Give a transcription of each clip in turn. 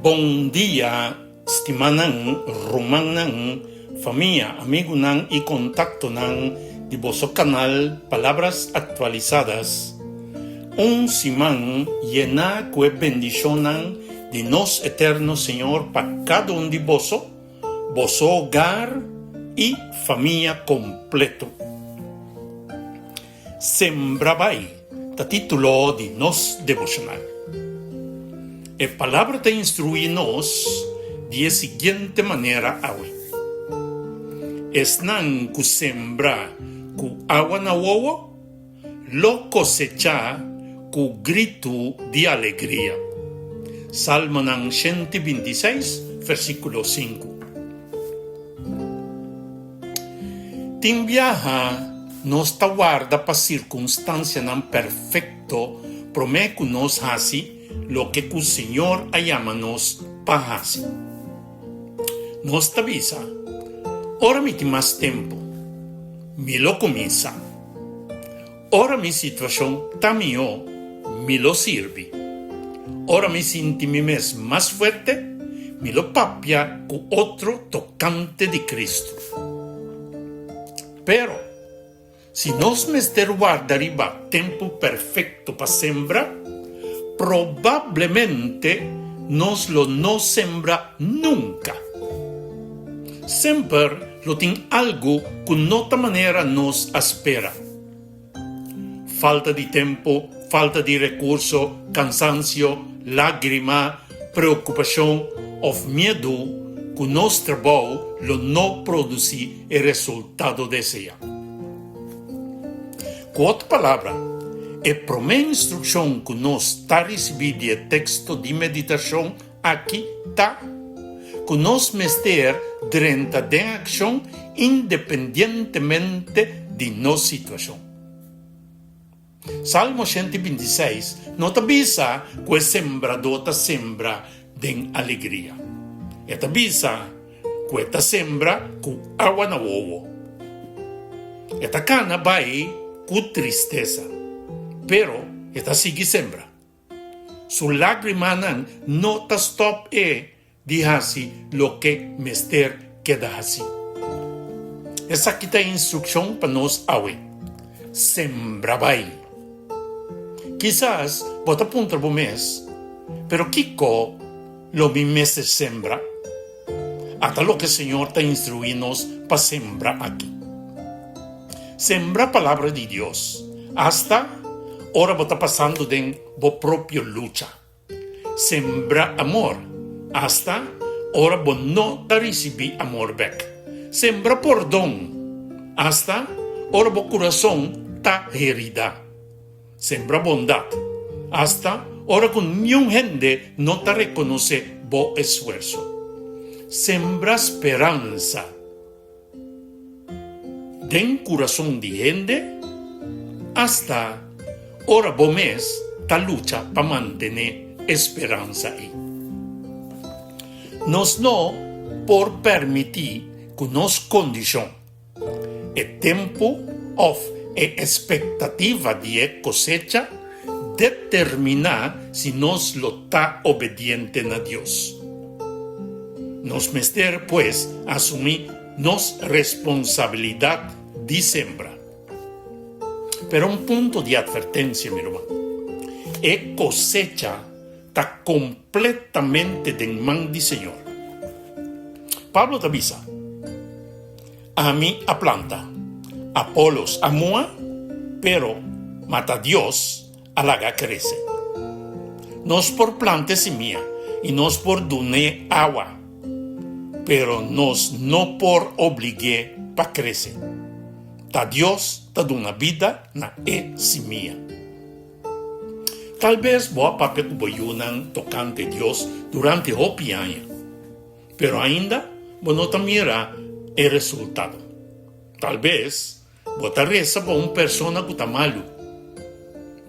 Bon dia stimanan, rumannan, famia, amigunan y contactonan di boso canal Palabras Actualizadas. Un siman yena cu e bendicionnan di nos Eterno Señor pa cada un di boso, boso hogar y famia completo. Sembra bai ta título di nos devoshonal. E Palabra ta instruí nos di e siguiente manera awe, Esnan ku sembra ku awa na wowo lo kosechá ku gritu di alegria. Salmonan 126, versíkulo 5. Tin biaha nos ta warda pa sirkunstansianan perfekto promé ku nos hasi loke ku Señor a yama nos pa hasi. Nos ta bisa, Ora mi tin mas tempu, mi lo kuminsá. Ora mi situashon ta mihó, mi lo sirbi. Ora mi sinti mi mes mas fuerte, mi lo papia ku otro tokante di Kristu. Pero, si nos mester warda riba tempu perfekto pa sembra, probablemente nos lo no sembra nunka. Semper lo tin algu ku no ta manera nos a spera. Falta di tempu, falta di rekurso, kansansio, lágrima, preokupashon òf miedu ku nos trabou lo no produsí e resultado deseá. Ku otro palabra, e promé instrukshon ku nos ta risibí di e teksto di meditashon Aki ta ku nos mester drenta den akshon independientemente di nos situashon. Salmo 126 no ta bisa ku e sembradó ta sembra den alegria. E ta bisa ku e ta sembra ku awa na wowo. E ta kana bai ku tristesa, pero e ta sigui sembra. Su lágrimanan no ta stòp e di hasi loke mester keda hasi. Esaki ta e instrukshon pa nos awe, Sembra bai! Kisas bo ta puntra bo mes, Pero kiko lo mi mester sembra? Ata loke Señor ta instruí nos pa sembra aki. Sembra Palabra di Dios, asta ora bo ta pasando den bo propio lucha. Sembra amor, asta ora bo no ta risibí amor bek. Sembra pordon, asta ora bo kurason ta heridá. Sembra bondat, asta ora ku niun hende no ta rekonosé bo esfuerso. Sembra speransa den kurason di hende, asta ora bo mes ta lucha pa mantené e speransa ei. Nos no por permití ku nos kondishon E tempu òf e espektativa di e kosecha determiná si nos lo ta obediente na Dios. Nos mester, pues, asumí nos responsabilidat di sembra. Pero un punto di atvertensia, mi ruman. E kosecha ta kompletamente den man di Señor. Pablo ta bisa, Ami a planta, Apolos a mua, pero ma ta Dios a laga krese. Nos por planta e simia i nos por dun'é awa, pero nos no por oblig'é pa krese. Ta Dios ta duna bida na e simia. Tal bes bo a papia ku bo yunan tokante Dios durante hopi aña, pero ainda bo no ta mira e resultado. Tal bes bo ta resa pa un persona ku ta malu,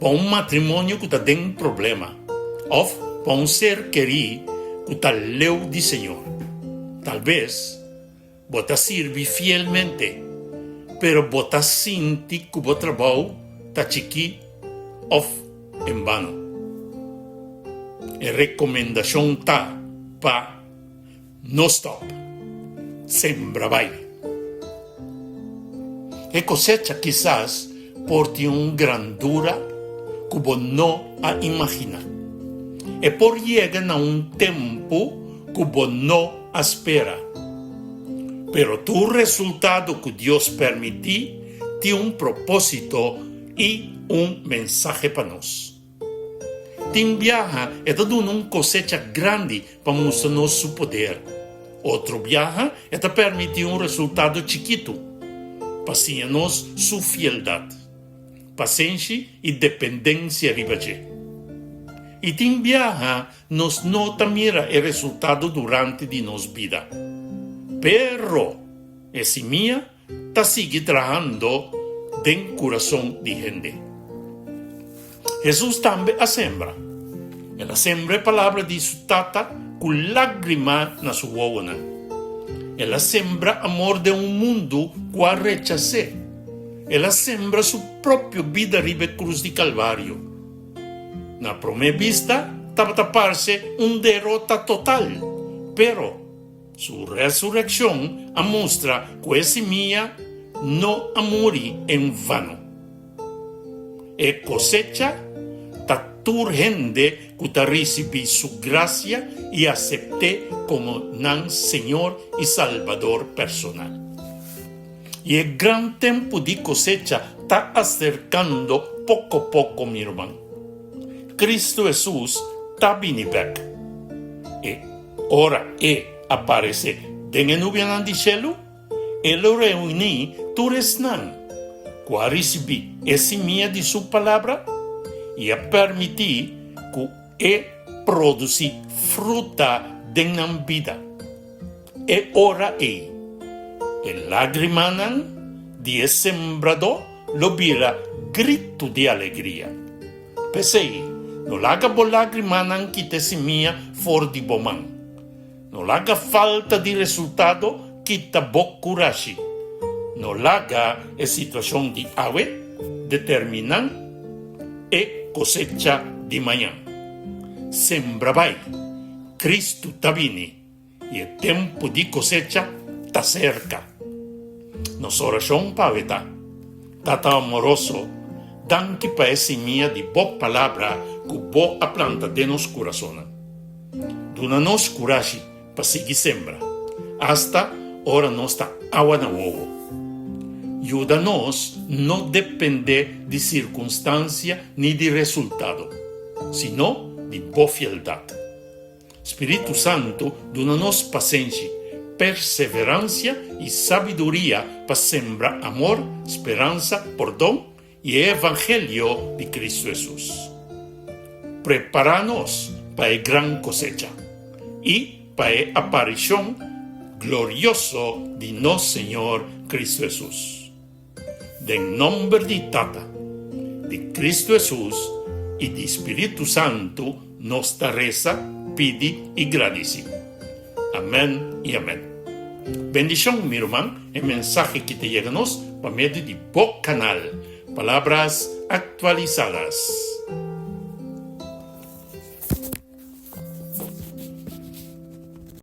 pa un matrimonio ku ta den problema òf pa un ser kerí ku ta leu di Señor. Tal bes Bo ta sirbi fielmente, pero bo ta sinti ku bo trabou ta chikí òf en bano. E rekomendashon ta. pa no stòp, sembra bai. E kosecha kisas por tin un grandura ku bo no a imaginá. E por yega na un tempu ku bo no a spera. Pero tur resultado ku Dios permití tin un propósito i un mensahe pa nos. Tin biaha e ta duna un kosecha grandi pa mustra nos su poder. Otro biaha e ta permití un resultado chikitu pa siña nos su fieldat, pasenshi i dependensia riba dje. I tin biaha nos no ta mira e resultado durante di nos bida. Pero e simia ta sigui trahando den kurason di hende. Hesus tambe a sembra. El a sembra e palabra di su Tata ku lágrima na su wowonan. El a sembra amor den un mundu ku a rechas'é. El a sembra su propio bida riba e krus di Kalvario. Na promé bista tabata parse un derota total, pero Su resureccion a mustra cu e simia no a muri en vano. E cosecha ta tur hende cu ta ricibi su gracia y acept'é como nan Señor y Salbador personal. Y e gran tempu di cosecha ta acercando poco poco, mi ruman. Cristo Jesus ta bini bek. E Ora e aparesé den e nubianan di shelu, e lo reuní tur esnan ku a risibí e simia di su palabra i a permití ku e produsí fruta den nan bida. E ora ei, e lágrimanan di e sembradó lo bira gritu di alegria. P'esei, no laga bo lágrimanan kita e simia for di bo man. No laga falta di resultado kita bo kurashi. No laga e situashon di awe determiná e kosecha di mañan. Sembra bai, Kristu ta bini. I e tempu di kosecha ta serka. Nos orashon pa awe ta, Tata amoroso, danki pa e simia di Bo Palabra ku Bo a planta den nos kurasonnan. Duna nos kurashi pa sigui sembra, asta ora nos ta awa na wowo. Yuda nos no dependé di sirkunstansia ni di resultado, sino di Bo fieldat. Spiritu Santu duna nos pasenshi, perseveransia i sabiduria pa sembra amor, speransa, pordon i e evangelio di Cristo Hesus. Prepará nos pa e gran kosecha i pa e aparishon glorioso di nos Señor Cristo Hesus. Den nomber di Tata, di Cristo Hesus i di Spiritu Santu nos ta resa, pidi i gradisi. Amen i amen. Bendishon mi ruman e mensahe ki ta yega nos pa medio di bo kanal Palabras Actualizadas.